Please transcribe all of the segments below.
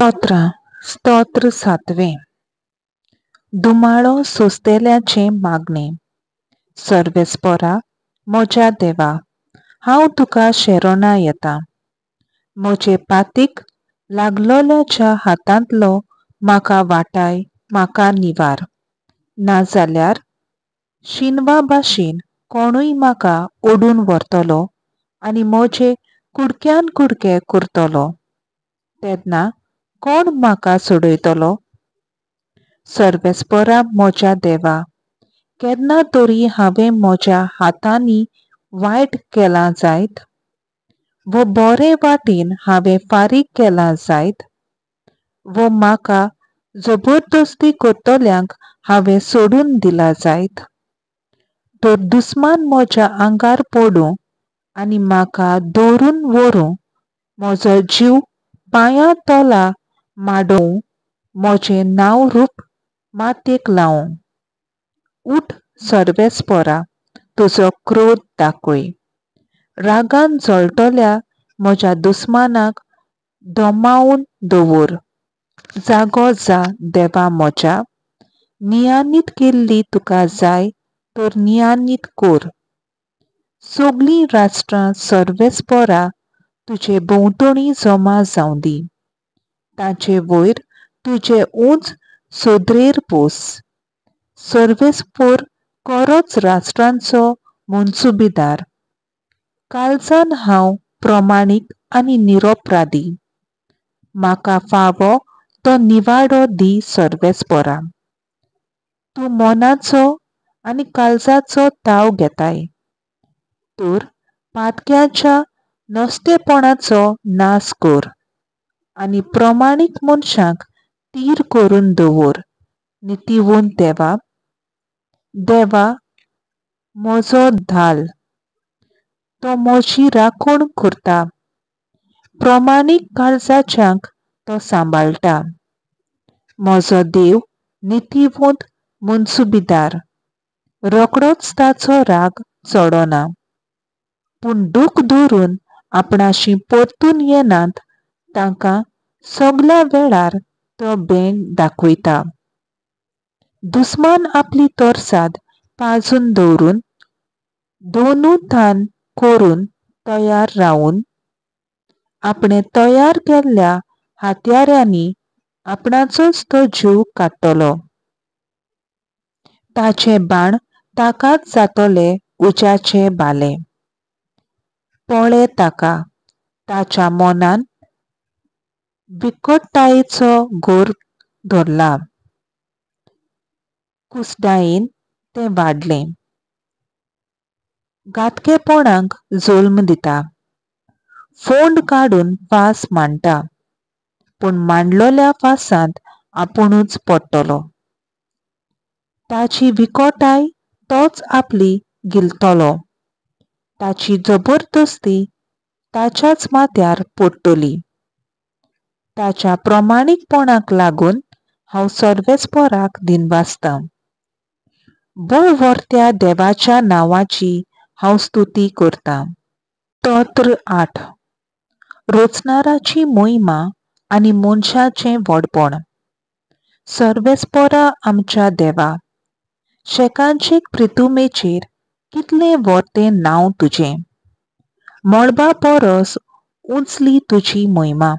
स्तोत्रां, स्तोत्र सातवें. धुमाळो सोंसतल्याचें मागणें. सर्वेस्पोरा, म्हज्या देवा, हांव तुका शेरोणा येता. म्हजे पातीक लागलोल्याच्या हातांतलो म्हाका वाटाय, म्हाका निवार. नाजाल्यार शिनवा भाशेन कोणूय म्हाका ओडून व्हरतलो आनी म्हजे कुडक्यान कुडके करतलो. तेन्ना कोण म्हाका सोडयतलो? सर्वेस्पोरा म्हज्या देवा, केन्ना तरी हांवें म्हज्या हातांनी वायट केलां जायत, वो बरे वाटेन हांवें फारीक केलां जायत, वो म्हाका जबरदस्ती करतल्यांक हांवें सोडून दिला जायत, तर दुस्मान म्हज्या आंगार पडूं आनी म्हाका दवरून व्हरूं, म्हजो जीव पांयां तोला माडोवं, म्हजें नांव रूप मातयेक लावं. उठ सर्वेस्पोरा, तुजो क्रोध दाखय. रागान जळटल्या म्हज्या दुस्मानाक दमावन दवर. जागो जा देवा म्हज्या, नियानीत केल्ली तुका जाय तर नियानीत कर. सगळीं राष्ट्रां सर्वेस्पोरा तुजे भोंवतणी जमा जावं दी. ताचे वयर तुजे उंच सोदरेर पोस. सर्वेस्पोर खरोच राष्ट्रांचो मनसुबीदार. कालजान हांव प्रमाणीक आनी निरोपराधी. म्हाका फावो तो निवाडो दी सर्वेस्पोरा. तूं मनाचो आनी काळजाचो ताव घेताय, तर पातक्याच्या नस्तेपणाचो नाश कर आनी प्रमाणीक मनशांक तीर करून दवर. नितीवंत देवा, देवा म्हजो धाल, तो म्हजी राखण करता. प्रमाणीक काळजाच्यांक तो सांबाळटा. म्हजो देव नितीवंत मनसुबीदार, रोखडोच ताचो राग चडना. पूण दूख धरून आपणाशी परतून येनात तांकां सगल्या वेळार तो बेंग दाखयता. दुस्मान आपली तरसाद पाजून दवरून दोनू थान करून तयार रावन आपणें तयार केल्ल्या हातयारांनी आपणाचोच तो जीव काडटलो. ताचे बाण ताकाच जातले उज्याचे भाले. पळे ताका, ताच्या मनान विकटतायेचो गोर धरला. कुसडायेन तें वाडलें. घातकेपणाक जल्म दिता. फोंड काडून फास मांडटा, पूण मांडलेल्या फासांत आपुणूच पडटलो. ताची विकोटाय तोच आपली गिलतलो. ताची जबरदस्ती ताच्याच माथ्यार पडटली. ताच्या प्रमाणीकपणाक लागून हांव सर्वेस्पोराक दिनवासतां. भोव व्हरत्या देवाच्या नांवाची हांव स्तुती करतां. स्तोत्र 8. रचणाराची मोहिमा आनी मनशाचें व्हडपण. सर्वेस्पोरा आमच्या देवा, शेकांचेक प्रितुमेचेर कितलें व्हरतें नांव तुजें. मळबा परस उंचली तुजी मोहिमा.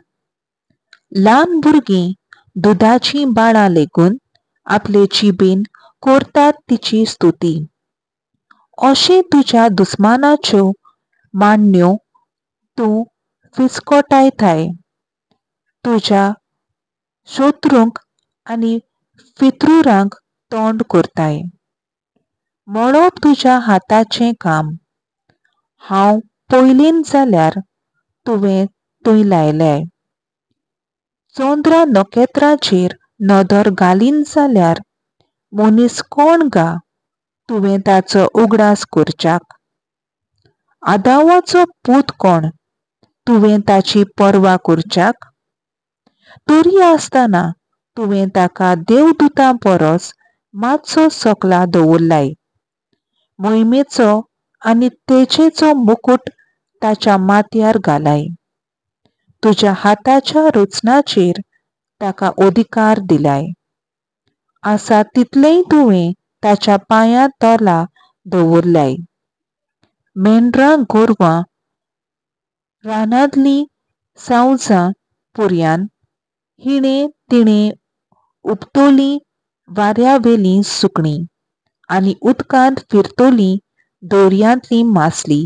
ल्हान भुरगीं दुदाचीं बाळां लेगून आपले जिबेन करतात तिची स्तुती. अशें तुज्या दुस्मानाच्यो मांडण्यो तूं फिसकोटायताय. तुज्या शत्रूंक आनी फित्रुरांक तोंड करताय. मळब तुज्या हाताचें काम. हांव पयलीन जाल्यार तुवें थंय लायल्याय. चंद्रा नखेत्राचेर नदर घालीन जाल्यार मनीस कोण गा तुवें ताचो उगडास करच्याक? आदावाचो पूत कोण तुवें ताची पर्वा करच्याक? तरी आसतना तुवें ताका देवदूतां परस मातसो सकला दवरलाय. मोहिमेचो आनी तेजेचो मुकूट ताच्या माथ्यार घालाय. तुज्या हाताच्या रचनाचेर ताका अधिकार दिलाय. आसा तितलेंय तुवें ताच्या पांयां तला दवरलाय. मेंढरां, गोरवां, रानांतलीं सावजां पुरयान हिणें तिणें उबतलीं वाऱ्यावेलीं सुकणीं आनी उदकांत फिरतलीं दर्यांतली मासली,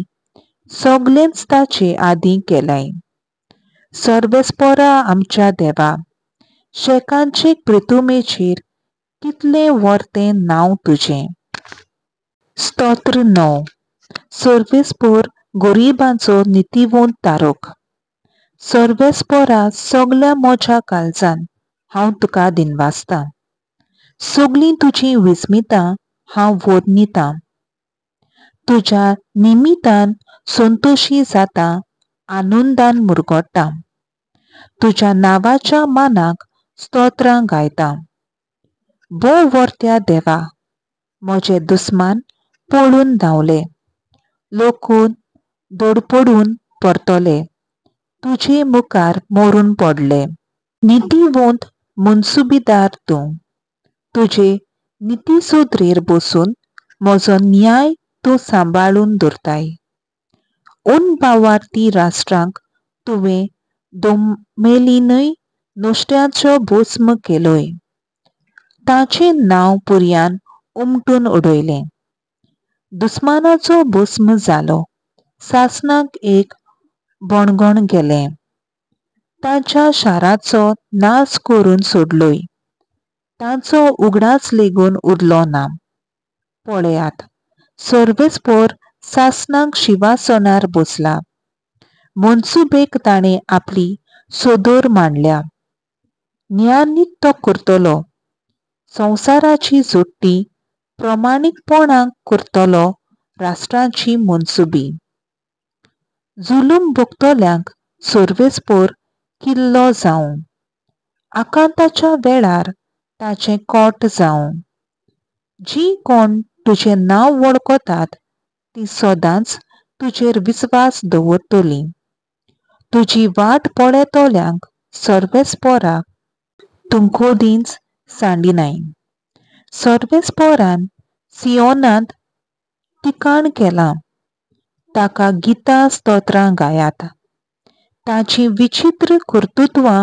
सगलेंच ताचे आदीं केलाय. सर्वेस्पोरा आमच्या देवा, शेकांचे पृथुमेचेर कितलें वर्तें नांव तुजें. स्तोत्र 9. सर्वेस्पोर गरिबांचो नितीवंत तारक. सर्वेस्पोरा, सगल्या म्हज्या काळजान हांव तुका दिनवासतां. सगलीं तुजीं विस्मितां हांव वर्णितां. तुज्या निमितान संतोशी जाता, आनंदान मुरगट्टा. तुज्या नांवाच्या मानाक स्तोत्रां गायता. भोव वर्त्या देवा, म्हजे दुस्मान पळून धांवले, लोकून धडपडून परतले, तुजे मुखार मरून पडले. नितीवंत मनसुबीदार तूं, तुजे नितीसुद्रेर बसून म्हजो न्याय तूं सांबाळून दवरताय. अनभावार्थी राष्ट्रांक तुवें दोमेलीनय नश्ट्याचो भस्म केलोय. ताचें नांव पुरयान उमटून उडयलें. दुस्मानाचो भस्म जालो, सासणाक एक बणगण गेलें. ताच्या शाराचो नाश करून सोडलोय, ताचो उगडास लेगून उरलो ना. पळयात, सर्वेस्पोर सासणाक शिंवासनार बसला. मनसुबेक ताणें आपली सदर मांडल्या. न्यायनीत तो करतलो, संवसाराची जोडटी प्रमाणीकपणाक करतलो राष्ट्रांची मनसुबी. जुलूम भोगतल्यांक सर्वेस्पोर किल्लो जावं, आकांताच्या वेळार ताचें कोट जावं. जीं कोण तुजें नांव वळखतात तीं सदांच तुजेर विस्वास दवरतलीं. तुजी वाट पळयतल्यांक सर्वेस्पोरा तूं कदींच सांडिनाय. सर्वेस्पोरान सियोनांत ठिकाण केलां, ताका गितां स्तोत्रां गायात. ताचीं विचित्र कर्तृत्वां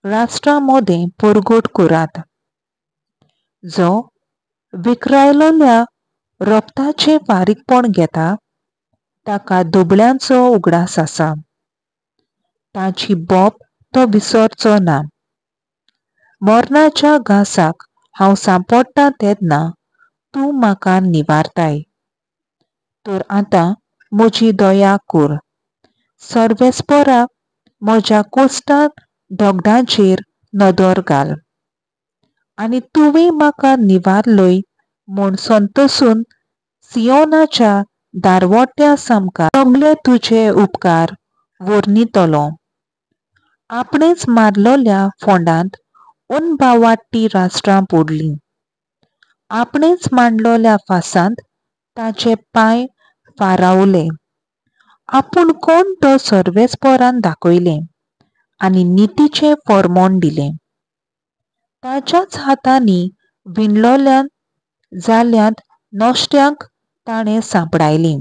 राष्ट्रां मदें परगट करात. जो विकरायलोल्या रक्ताचें फारीकपण घेता ताका दुबळ्यांचो उगडास आसा. ताची बोब तो विसरचो ना. मरणाच्या घासाक हांव सांपडटा तेन्ना तूं म्हाका निवारताय. तर आतां म्हजी दया कर. सर्वेस्पोरा, म्हज्या कोश्टां दगडांचेर नदर घाल आनी तुवें म्हाका निवारलोय म्हूण संतोसून सियोनाच्या दारवट्या सामकार सगळे तुजे उपकार वर्णितलो. आपणेंच मारलोल्या फोंडांत अनभावाटी राष्ट्रां पडलीं. आपणेंच मांडलोल्या फासांत ताचे पांय फारावले. आपूण कोण तो सर्वेस्पोरान दाखयलें आनी नितीचें फर्मोण दिलें. ताच्याच हातांनी विणलोल्यान जाल्यांत नश्ट्यांक ताणें सांपडायलीं.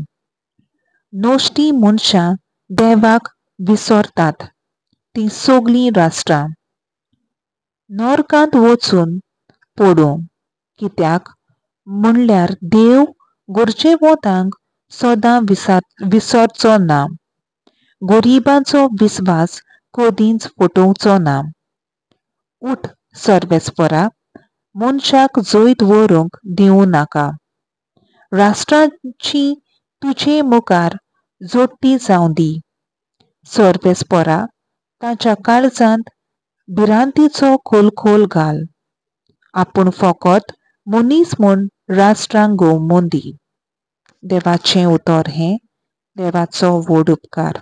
नश्टीं मनशां देवाक विसरतात तीं सगलीं राष्ट्रां नरकांत वचून पडूं, कित्याक म्हणल्यार देव गरजेवंतांक सदां विसरचो ना. गरिबांचो विस्वास कदींच फटोवचो ना. उठ सर्वेस्पोरा, मनशाक जैत व्हरूंक दिवं नाका. राष्ट्रांची तुजे मुखार जोडटी जावं दी. सर्वेस्पोरा, ताच्या काळजांत भिरांतीचो खोलखोल घाल. आपूण फकत मनीस म्हूण राष्ट्रांक गौमोंदी. देवाचें उतर हें. देवाचो व्हड उपकार.